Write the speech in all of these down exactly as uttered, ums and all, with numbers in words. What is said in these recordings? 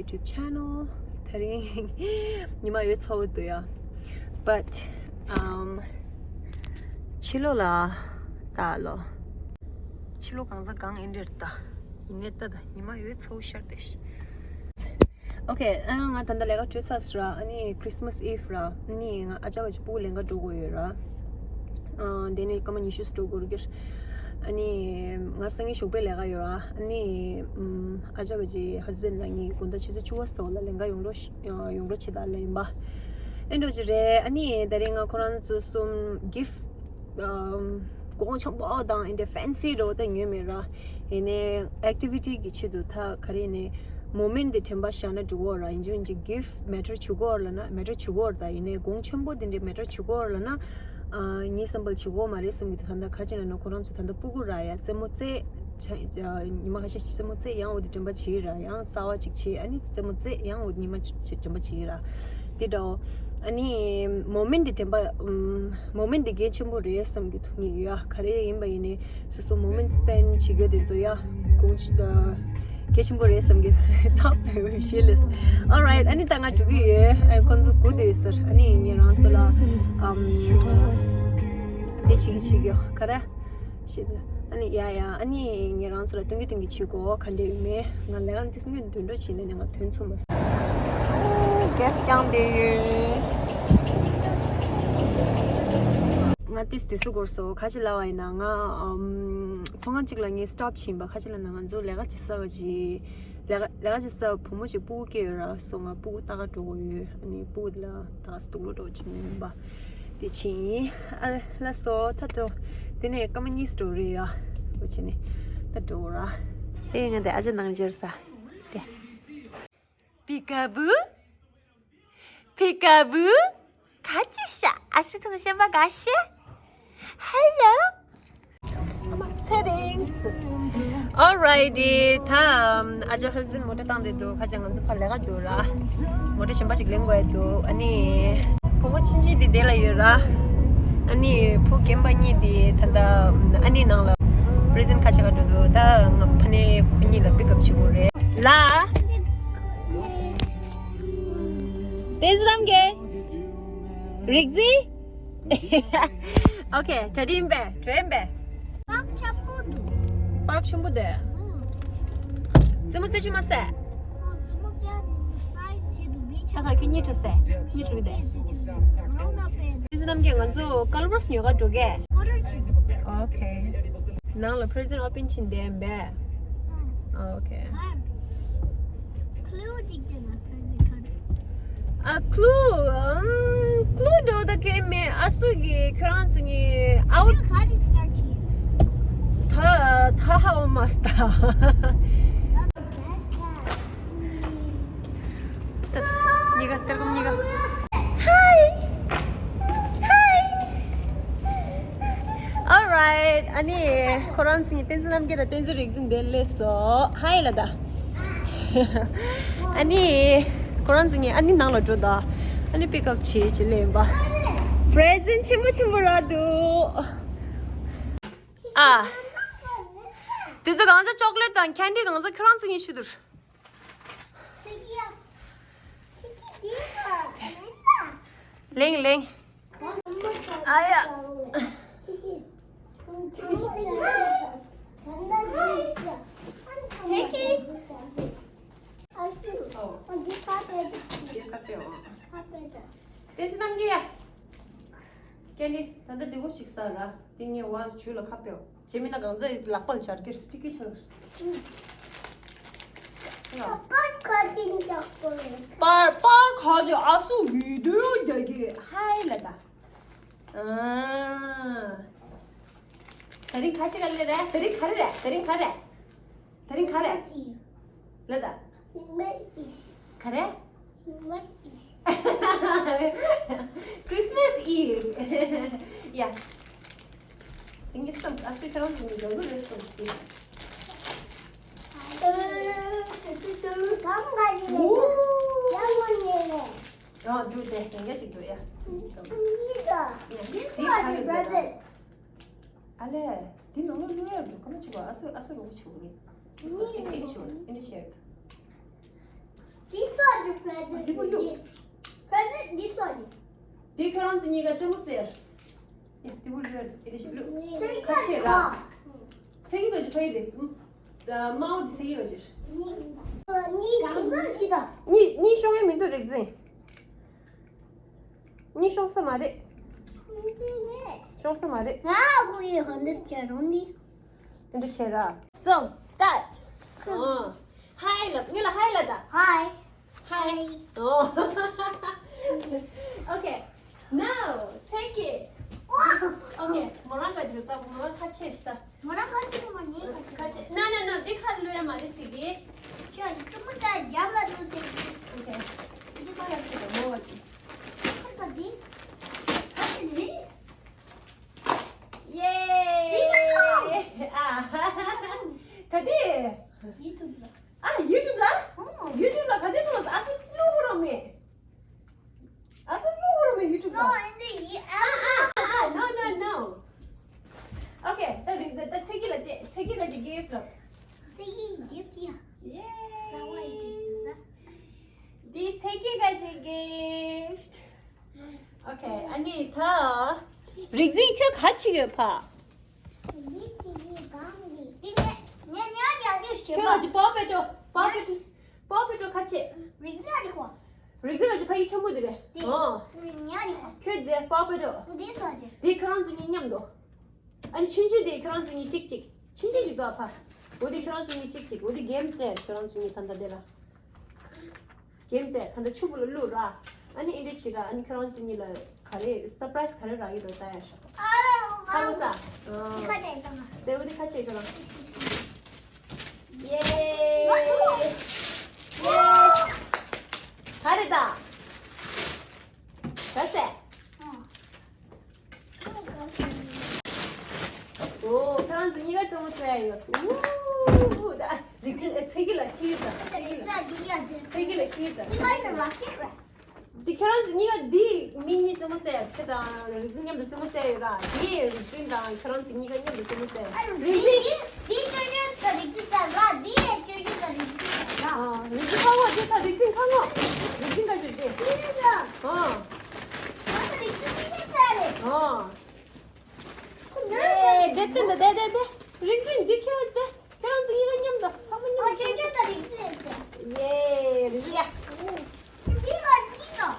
YouTube channel. དེ་རིང་ཉི་མ་ཡོད་ཚ་བོ་འདུག་ཡ། But um ཕྱི་ལོགས་ལ་ད་ལོ། ཕྱི་ལོགས་གང་ས་གང་ཨེ་འདྲེར་ད། ཡིན་ནའི་ད་ད་ཉི་མ་ཡོད་ཚ་བོ་ཤར་བསྡད་ཤག Okay, ཨ་ང་ད་ལྟ་ལས་ཀ་གྲོལ་ཚར་སོང་ར། ཨ་ནི་Christmas Eve ར། ཨ་ནི་ང་ཨ་ཅག་གི་སྤུ་གུ་ལེན་ག་འགྲོ་དགོས་ཡོད་ར། ཨ་དེ་ནས་སྐར་མ་ཉི་ཤུ་འགྲོ་དགོས་རེད། ཨ་ནི་ང་སང་ཉིན་ཞོགས་པའི་ལས་ཀ་ཡོད་ར། ཨ་ནི་ཨམ་ཨ་ཅག་གི་husband ལ་ངས་དགོང་དག་ཆུ་ཚོད་བཅུ་པ་ཙམ་ལ་ལེན་ག་ཡོང་རོགས་ཡོང་རོགས་བྱེད་དང་ལབ་ཡིན་པ། ཨེ་འགྲོ་གི་རེད། ཨ་ནི་དེ་རིང་ང་ཁོ་རང་ཚོ་གསུམ་gift ཨམ་གོང་ཆེན་པོ་དང་ཨེ་འདྲ་fancy འདྲ་བོ་ད་ཉོས་མེད་ར། ཡིན་ནའི་activity གི་ཆེད་དུ་ད་ག་རེ་ཡིན་ནའི་moment དེ་དྲན་པ་བཞག་ན་འགྲིག་གི་ར། ཡིན་གཅིག་མིན་གཅིག་gift matter བྱེད་ཀྱི་ཡོད་ར་ལབ་ན་matter བྱེད་ཀྱི་ཡོད་ར། ད་ཡིན་ནའི་གོང་ཆེན་པོ་དེ་འདྲའི་matter བྱེད་ཀྱི་ཡོད་ར་ལབ་ན། ཨ་ངས་བསམ་པར་བྱེད་ཀྱི་ཡོད་མ་རེད་བསམ་གྱི་འདུག་ད་ལྟ་ཁ་ཅིག་ལབ་ན་ཁོ་རང་ཚོ་ད་ལྟ་སྤུ་གུ་ར་ཡ་རྩེད་མོ་རྩེ། ཆ་ཨ་ཉི་མ་ཁ་ཤས་ཤིག་རྩེད་མོ་རྩེ་ཡང་འོ་དེ་དྲན་པ་བྱེད་ར། ཡང་གསར་པ་ཅིག་བྱེད། ཨ་ནི་རྩེད་མོ་རྩེ་ཡང་འོ་ཉི་མ་ཅིག་དྲན་པ་བྱེད་ར། དེ་འདྲ་བོ། ཨ་ནི་moment དེ་དྲན་པ་ཨམ་moment དེ་གལ་ཆེན་པོ་རེད་བསམ་གྱི་འདུག་ངས་ཡ། ག་རེ་ཡིན་པ་ཡིན་ནའི་སོ་སོ་moment spend བྱེད་རྒྱུ་དེ་ཚོ་ཡ་གོང་ཆེ་ཨ་གལ་ཆེན་པོ་རེད་བསམ་གྱི་འདུག་ཞེས་ལབ། Alright, ཨ་ནི་ད་ང་འགྲོ་གི་ཡོད། ཨ་ཁོང་ཚོ་སྒུག་བསྡད་ཡོད་ཟེར། ཨ་ནི་ངས་རང་ཚོ་ལ་ཨམ་དེ་བྱེད་ཀྱི་བྱེད་ཀྱི་ཡོད། ག་རེ། ཞེས་དུས། ཨ་ནི་ཡ་ཡ། ཨ་ནི་ངས་རང་ཚོ་ལ་སྟོན་གྱི་སྟོན་གྱི་བྱེད་དགོས་ག་འདྲ་ཡོད་མེད། ང་ལས་ཀ་འདི་སྔོན་འདོན་འགྲོ་བྱས་ནས་ནས་ང་ཐོན་ཚུལ་མ་སོང་། ཨོ་གེ་སི་བཀྱགས་བསྡད་ཡོད། ང་ཏིས་དུས་སུ་འགོར་སོང་། ཁ་ཅིག་ལབ་པ་ཡིན་ན་ང་ཨམ་ཚོང་ཁང་གཅིག་ལ་ངས་stop བྱས་ཡིན་པ། ཁ་ཅིག་ལབ་ན་ང་ཚོ་ལས་ཀ་བྱེད་ས་ག་ཅིག་ལས་ཀ་ལས་ཀ་བྱེད་ས་བུ་མོ་ཞིག་སྤུ་གུ་སྐྱེས་ཡོད་ར། སོ་ང་སྤུ་གུ་ལྟ་ག་འགྲོ་དགོས་ཡོད། ཨ་ནི་སྤུ་གུ་དེ་ལ་ད་ག་སེ་དུག་ལོག་འགྲོ་བྱེད་མི་ཡིན་པ། དེ་ཕྱིན་ཨ་ལ་སོ་ད་འགྲོ། དེ་ནས་སྐར་མ་གཉིས་འགྲོ་རེད་ཡ། འོ་བྱས་ནས་ད་འགྲོ་ར། ཨེ་ང་དེ་ཨ་ཅག་ནང་འབྱོར་ས། དེ། པི་ཀ་བུ། པི་ཀ་བུ། ག་ཅི་ཤ། ཨ་སི་ཐུང་ཤན་པ་ག་ཤེ། Hello། ཚེ་རིང་། Alrighty། ད་ཨ་ཅག་husband མོ་ཊ་བཏང་བསྡད་འདུག་ཁ་ཅིག་ང་ཚོ་ཕར་ལས་ཀ་འདུག་ར། མོ་ཊ་གཞན་པ་ཅིག་ལེན་དགོས་ཡ་འདུག་ཨ་ནི་བུ་མོ་ཆུང་ཆུང་འདི་འདི་ལ་ཡོད་ར། ཨ་ནི་བུ་རྒན་པ་གཉིས་འདི་ད་ལྟ་ཨ་ནི་ནང་ལ་present ཁ་ཆེ་ག་འགྲོ་འདུག་ད་ང་ཕ་ནས་ཁོ་གཉིས་ལ་pick up བྱེད་དགོས་རེད་ལ། བསྟན་འཛིན་རྣམ་རྒྱལ། རིག་འཛིན། Okay, གྲ་སྒྲིག་ཡིན་པས། གྲ་ཡིན་པས། པགས་ཆེན་པོ་འདུག་པགས་ཆེན་པོ་འདུག་ཨང་། རྩེད་མོ་རྩེ་རྒྱུ་མ་ཟད། ཨང་། རྩེད་མོ་རྩེ་ནི་སའི་ཆེ་འདུག་མི་ཆེ། ད་ཁ་ཁྱོད་གཉིས་ཁྲིད་ཟེར། གཉིས་ཁྲིད་གི་འདུག་རང་ལ་པས། བསྟན་འཛིན་རྣམ་རྒྱལ། ང་ཚོ་Culver's ཉོ་ག་འགྲོ་གས། Order བྱེད་འགྲོ་གས། Okay. ནང་ལ་present open བྱེད་འདེམས་པས། ཨང་། Okay. Clue ཅིག་དེ་ན་present card། ཨ། Clue། ཨམ། Clue འགྲོ་ད་གས་མེད། ཨ་སུ་གི་ཁྱོད་རང་ཚོ་གཉིས་out། ག་རེ་start བྱེད། ད་ད་ཧ་འོ་མ་སྟ། གཉིས་ཀ་ཏེར་ཀམ་གཉིས་ཀ། Hi. Hi. Alright. ཨ་ནི་ཁོ་རང་ཚོ་གཉིས་བསྟན་འཛིན་རྣམ་རྒྱལ་དང་བསྟན་འཛིན་རིག་འཛིན་འདིར་སླེབས་སོང་། Hi ལབ་ད། ཨ་ནི་ཁོ་རང་ཚོ་གཉིས་ཨ་ནི་ནང་ལ་འགྲོ་ད། ཨ་ནི་pick up བྱེད་བྱེད་ལེན་པ། Present ཆེན་པོ་ཆེན་པོ་རག་འདུག་ཨ། དེ་ཚོ་གང་ཚ་chocolate དང་candy གང་ཚ་ཁྱོད་རང་ཚོ་གཉིས་ཤི་དུར། ལེང་ལེང་། ཨ་ཡ། Take it. བསྟན་འཛིན་རྣམ་རྒྱལ་ཡ། ཀན་ཌི། ད་ལྟ་འདི་གོ་ཞིག་ཟ་ར། དེ་ངས་བ་ཇུས་ལ་ཁ་ཕེའོ། བྱེད་མིན་ན་གང་ཚ་ལག་པ་ལ་སྦྱར་གྱི་སི་ཊི་ཀི་ཆགས། པར་ཁ་ཅིག་འཇོག་དགོས་རེད། པར་པར་ཁ་ཅིག་ཨ་སུ་བི་ཌི་ཡོ་རྒྱག་གི་ཧའི་ལ་ད། ཨ། དེ་རིང་ག་ཅི་ག་ལེ་རེད། དེ་རིང་ག་རེ་རེད། དེ་རིང་ག་རེ། དེ་རིང་ག་རེ། ལ་ད། ག་རེ། Christmas Eve. ཡ། དེང་གི་སམ་ཨ་སུའི་ཁྱེད་རང་ཚོ་ནི་ཡོང་གི་རེད་སམ་ཟེར། ཨོ། ཡང་མོ་ཉེ་ནས། ཨ་འདུག་དེ་ཡང་འགའ་ཞིག་འདུག་ཡ། ཡ། དེ་ག་རེ་འདུག་ཨ་ལས། དེ་ནང་ལོགས་བླུག་ཡ་འདུག་ག་མ་བྱེད་པ། ཨ་སུ་ཨ་སུ་རོགས་བྱེད་དགོས་རེད། ཨ་སུ་ཨ་སུ་རོགས་བྱེད་དགོས་རེད། ཨ་སུ་ཨ་སུ་རོགས་བྱེད་དགོས་རེད། འདི་སོགས་ཀྱི་present འདི་མོ་བླུགས། འདི་present འདི་སོགས་ཀྱི། འདི་ཁྱོད་རང་ཚོ་གཉིས་ཀ་རྩེད་མོ་རྩེ། ཡ། འདི་མོ་བླུགས། འདི་ཞིག་བླུགས། ཚེ་ཁ་ཆེ་ར། ཚེ་གི་ག་ཅི་ཕ་ཡི་དེ། དམར་པོ་འདི་ཚེ་གི་ག་ཅི། གཉིས་གང་ཟག་གཅིག་དང་། གཉིས་གཉིས་ཤོང་ཡ་མི་འདུག་རིག་འཛིན། གཉིས་ཤོང་ས་མ་རེད། འདི་མེད། ཤོང་ས་མ་རེད། ང་ཨ་ཁུ་ཡི་ཧོན་དེ་བྱེད་རུང་འདི། དེ་འདྲ་བྱེད་ར། So, start. ཨོ། Hi ལབ། ངེད་ལ་hi ལབ་ད། Hi. Hi. ཨོ། Okay. Now, take it. Okay. མོ་རང་ག་ཅི་ད། མོ་རང་ཁ་ཆེ་ཤི་ད། མོ་རང་ཁ་ཆེ་མ་ནི་ཁ་ཆེ། ཁ་ཆེ། No, no, no. འདི་ཁ་ལོས་མ་རེད་ཚིག་གི། ཁྱོད་ཀྱི་ཀྲུང་མོ་ད་རྒྱབ་ལ་ལོས་ཚིག་གི། Okay. འདི་ཁ་ལ་ཆེ་ད་མོ་བ་ཅི། ཁ་ད་འདི། ཁ་ཆེ་འདི། ཡེ། ཨ། ག་དེ། ཡི་ཐུབ་ལ། ཨ། YouTube ལ། ཨོ། YouTube ལ་ག་དེ་ཐུབ་ལ། ཨ་སི་ལུ་རོ་མེ། ཨ་སི་ལུ་རོ་མེ་YouTube ལ། No, in the ཨ་ཨ་ཨ། No, no, no. Okay. ད་རིག་ད་ད་ཚེ་གི་ལ་སྤྲད། ཚེ་གི་ལ་ཅིག་gift ལ། ཚེ་གི་gift ཡ། ཡེ། ས་བ་ཡི་gift ལ། འདི་ཚེ་གི་ག་ཅིག་gift. Okay. ཨ་ནི་ད་རིག་འཛིན་ཁྱོད་ག་ཅིག་ཡོད་ཕ། འདི་ཚེ་གི་གང་གི་འདི་ནས་ཉ་ཉ་རྒྱག་རྒྱུ་ཞེས་ཁྱོད་པ། ག་ཅིག་པོ་པེ་ཏོ། པོ་པེ་ཏོ། པོ་པེ་ཏོ་ག་ཅིག་རིག་འཛིན་རིག་པ། རིག་འཛིན་ག་ཅིག་ཕ་ཡི་ཆེན་པོ་འདི་རེད། འདི་ཨོ། ཉ་རིག་པ། ཁྱོད་འདི་པོ་པེ་ཏོ། འདི་སོ་འདི། འདི་ཁྱོད་རང་ཚོ་གཉིས་མཉམ་དུ། ཨ་ནི་ཆུང་ཆུང་དེ་ཁྱོད་རང་ཚོ་གཉིས་གཅིག་གཅིག་ཆུང་ཆུང་གཅིག་འདུག་ཨ་ཕ། འོ་དེ་ཁྱོད་རང་ཚོ་གཉིས་གཅིག་གཅིག་འོ་དེ་game རྩེ། ཁྱོད་རང་ཚོ་གཉིས་ད་ལྟ་དེ་ལ་game རྩེ། ད་ལྟ་ཆུ་བུ་ལ་བླུགས་ར། ཨ་ནི་ཨེ་འདྲ་བྱེད་ར། ཨ་ནི་ཁྱོད་རང་ཚོ་གཉིས་ལ་ག་རེ་surprise ག་རེ་རག་གི་འདུག་ལྟ་ཡ་ཤོག་ཁ་ལོ་ས། ཨ། ཁ་ཆེ་ཡིན་ད་མ། དེ་འོ་དེ་ཁ་ཆེ་ཁྱོད་རང་། ཡེ། ཡེ། ག་རེ་ད། ག་ཟེ། ཨ། ཨོ། ཁྱེད་རང་ཚོ་གཉིས་ཀ་རྩེད་མོ་རྩེ་ཡ་ཡོད། ཨུ་ཨུ། ད་རིག་འཛིན་ཚེ་གི་ལ་ཁྱེར་ད། ཚེ་གི་ལ། ཚེ་གི་ལ་ཁྱེར་ད། འདི་ཁྱེད་རང་ཚོ་གཉིས་ཀ་འདི་མི་གཉིས་རྩེད་མོ་རྩེ་ཡ། ཁྱེད་དང་རིག་འཛིན་མཉམ་དུ་རྩེད་མོ་རྩེ་ཡ་ཡོད་ར། འདི་རིག་འཛིན་དང་ཁྱེད་རང་ཚོ་གཉིས་ཀ་མཉམ་དུ་རྩེད་མོ་རྩེ་ཡ། རིག་འཛིན། འདི་ཅོ་ཅོ་དང་རིག་འཛིན་རྩེ་ར། འདི་ཅོ་ཅོ་དང་རིག་འཛིན་རྩེ་ར། ཨ། རིག་འཛིན་ཕ་བོ་འདི་ད་རིག་འཛིན་ཁ་ངོ་། རིག་འཛིན་ཁ་ཞིག་འདི། འདི་རེད་ད། ཨ། ང་ཚོ་རིག་འཛིན་གཉིས་ཀ་རྩེ་རེད། ཨ། ཁོ་ནར་ཨེ། བསྡད་བསྡད་བསྡད་བསྡད་བསྡད། རིག་འཛིན་འདི་ཁྱེད་རང་ཚོ་ཁྱེད་རང་ཚོ་གཉིས་ཀ་མཉམ་དུ་ཚང་མ་མཉམ་དུ། ཨ། ཅོ་ཅོ་དང་རིག་འཛིན་ཡོད་ཀྱང་། ཡེ། རིག་འཛིན་ཡ། འདི་ལ་གཉིས་དང་།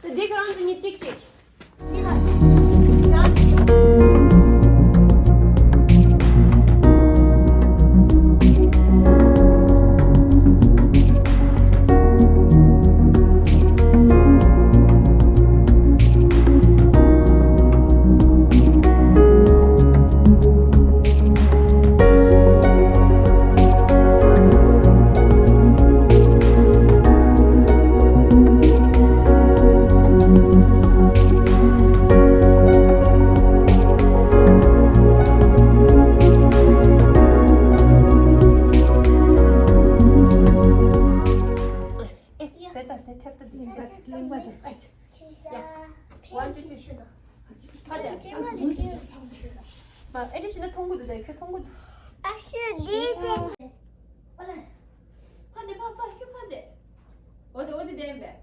དེ་འདི་ཁྱེད་རང་ཚོ་གཉིས་གཅིག་གཅིག་འདི་ལ། ཨེ། དེ་ལྟ་དེ་ཁྱབ་ཏུ་དེ་འདྲ་ཞིག་གླེང་བ་དེ། ཡ། ཝན་ཊུ་ཐི་ཤུ་དང་། ཕ་དེ། མ་ཨེ་འདྲ་ཞིག་ན་མཐོང་གི་འདུག་ད་ཁྱོད་མཐོང་གི་འདུག་ཨ་ཤུ་དེ་དེ། ཕ་དེ་ཕ་ཕ་ཁྱོད་ཕ་དེ། འོ་དེ་འོ་དེ་བདེན་པས།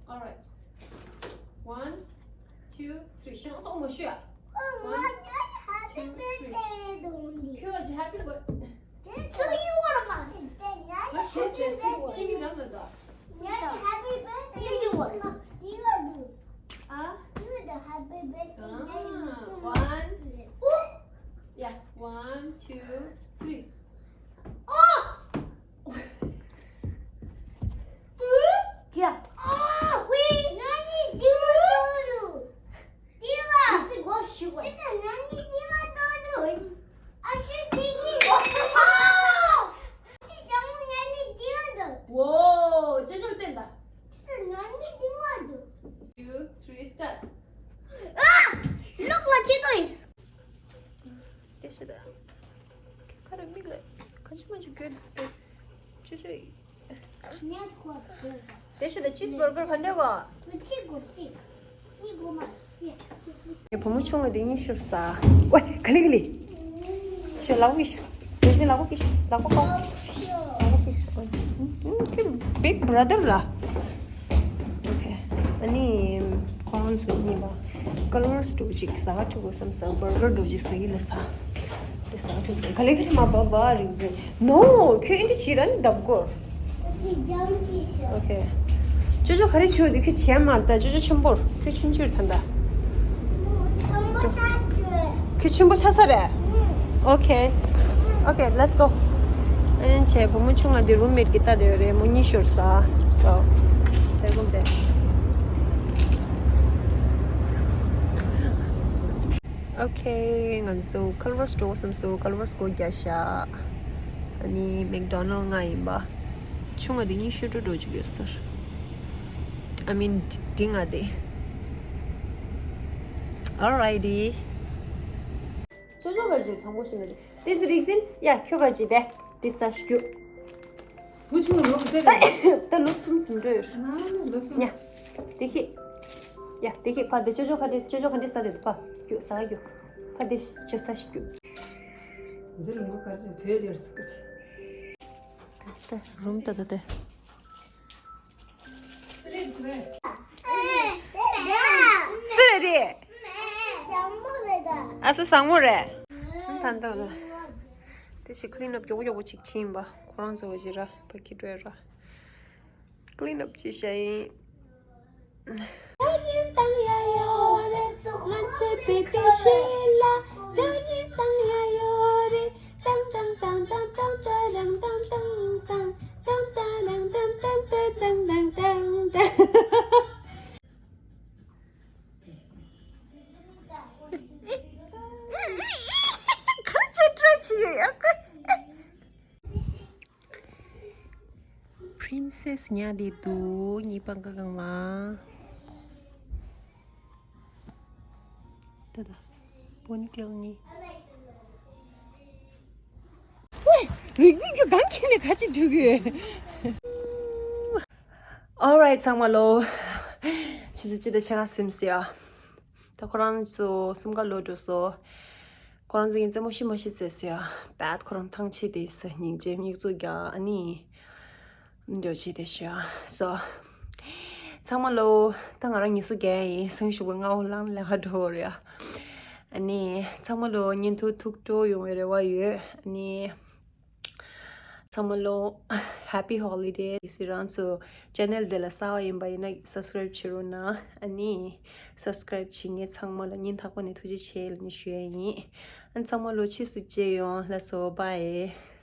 All right. One, two, three. ཤང་ཚོགས་མ་ཞུ་ཡ། One, two, three. ཁྱོད་ཀྱི་happy birthday. So you wanna pass? Happy birthday. You wanna pass? You wanna do? Huh? You the happy birthday. Ah, one. Yeah, one, two, three. Oh! Yeah. Oh, wait. Diva! Diva! This is go sugar. Diva, nani diva todo? I should think it. Oh! This is someone nani diva todo. Whoa, ཅོ་ཅོ་བསྟན་ད། This is nani diva todo. Two, three, start. Ah! Look what she does. དེ་ཤི་ད། ཁ་ར་མིག་ལ་ཁ་ཆུ་མ་ཆུ་གྱོད་དེ། ཅི་ཤོད་ཡིན། དེ་ཤི་ད་ཅིས་བར་གར་ག་འདྲ་བ། ངའི་བུ་མོ་ཆུང་ང་དེ་གཉིས་ཤོར་ས། ཝེ་ག་ལི་ག་ལི། ཤོ་ལག་པ་གིས་ཤོ། དེ་ཚེ་ལག་པ་གིས་ཤོ། ལག་པ་པ། ལག་པ་གིས་ཤོ། Big brother ལ། Okay. ཨ་ནི་ཁོང་ཚོ་གཉིས་པ་ཀལ་ཝར་སི་འདྲ་ཅིག་ཟ་ག་འགྲོ་དགོས་བསམ་ས། བར་གར་འདྲ་ཅིག་ཟ་གི་ལ་ཟ། འདི་ཟ་འགྲོ་ཟ། ག་ལེ་ག་ལེ་མ་བ་བ་རིག་ཟེར། No, ཁྱོད་ཨེ་འདྲ་བྱེད་ར་ནི་ལྡབ་གོ། Okay. ཅོ་ཅོ་ག་རེ་བྱེད་འདི། ཁྱོད་བྱེད་མ་ད། ཅོ་ཅོ་ཆེན་པོར། ཁྱོད་ཆུང་ཆུང་ད་ད། ཁྱོད་ཆེན་པོ་ཆགས་ས་རེད། Okay. Okay, let's go. ཨེན་ཆེ་བུ་མོ་ཆུང་ང་འདི་རུམ་མེཊ་གི་ལྟ་དེ་ཡོད་རེད། མོ་གཉིད་ཤོར་ས། So དེ་རུམ་དེ། Okay, ང་ཚོ་ཀལ་ཝར་སི་འགྲོ་བསམ་སོང་། ཀལ་ཝར་སི་སྒོ་རྒྱག་ཤག་ཨ་ནི་མེག་ཌོ་ནལ་ང་ཡིན་པ། ཆུང་ང་འདི་གཉིད་ཤོར་འགྲོ་འགྲོ་ཅིག་ཡོད་ས་རེད། I mean འདི་ང་འདི། Alrighty. ཅོ་ཅོ་ག་ཅི་དང་པོ་ཞིག་ན་དེ། བསྟན་འཛིན་རིག་འཛིན། ཡ་ཁྱོད་ག་ཅི་དེ། དེ་ས་ཞིག་རྒྱུ། བུ་ཆུང་ལོ་གི་ཏེ་རེད། ད་ལོ་གསུམ་ཟིན་འགྲོ་ཡོད། ཨ་ལོ་གསུམ། ཡ། དེ་ཁྱེད། ཡ་དེ་ཁྱེད་ཕ་དེ་ཅོ་ཅོ་ག་འདྲ། ཅོ་ཅོ་ག་འདྲ་ས་དེ་ཕ་རྒྱུ་ས་རྒྱུ། ཕ་དེ་ཅོ་ས་ཞིག་རྒྱུ། འཛིན་ལོ་ག་ཅི་བོད་ཡོད་ས་ག་ཅི། ད་རུམ་ད་ད་དེ། སུ་རེད་དེ། ཨ་སུ་བཟང་མོ་རེད། ད་ད་ལ། དེ་ཞིག་ཀི་ལིན་ཨབ་མགྱོགས་པོ་མགྱོགས་པོ་ཅིག་ཕྱིན་པ། ཁོ་རང་ཚོ་གི་ར་ཕ་གི་སྤྲོད་ར། ཀི་ལིན་ཨབ་ཅིག་བྱས་ཡིན། Princess ཉལ་བསྡད་འདུག་གཉིས་པ་འགའ་གང་ལ། ད་ད། པོ་ནི་ཊེལ་གཉིས། ཝེ། རིག་འཛིན་ཁྱོད་གང་ཁྱེར་ནས་ག་ཅི་འགྲོ་གི་ཡོད། Alright ཚང་མ་ལོ། ཆི་ཟི་ཅི་ད་ཆ་ག་སིམ་སི་ཡ། ད་ཁོ་རང་ཚོ་གསུམ་ཀ་ལོ་འགྲོ་སོ། ཁོ་རང་ཚོ་ཡིན་རྩེད་མོ་ཤི་མ་ཤི་རྩེས་སོ་ཡ། བད་ཁོ་རང་ཐང་ཆད་དེ་ས་སྙིང་རྗེ་མིག་ཆུ་རྒྱག་ཨ་ནི། འགྲོ་ཆི་དེ་ཤོ་སོ། ཚང་མ་ལོ། ད་ང་རང་ཉི་ཤུ་བརྒྱད་ཡིན། སང་ཞོགས་པ་སྔ་བོ་ལངས་ལས་ཀ་འགྲོ་བ་རེད་ཨ། ཨ་ནི་ཚང་མ་ལོ་ཉིན་ཐོ་ཐུགས་སྤྲོ་ཡོང་བའི་རེ་བ་ཡོད། ཨ་ནི་ཚང་མ་ལོ་Happy Holiday། དེ་སི་རང་ཚོ་ཆེ་ནལ་དེ་ལ་གསར་པ་ཡིན་པ་ཡིན་ན་སབ་སི་ཀ་རེབ་བྱེད་རོགས་གནང་། ཨ་ནི་སབ་སི་ཀ་རེབ་བྱེད་མཁན་ཚང་མ་ལ་སྙིང་ཐག་པ་ནས་ཐུགས་རྗེ་ཆེ་ལབ་ནས་ཞུ་ཡ་ཡིན། ཨ་ནི་ཚང་མ་ལོ་ཕྱིས་སུ་མཇལ་ཡོང་། ལགས་སོ། Bye།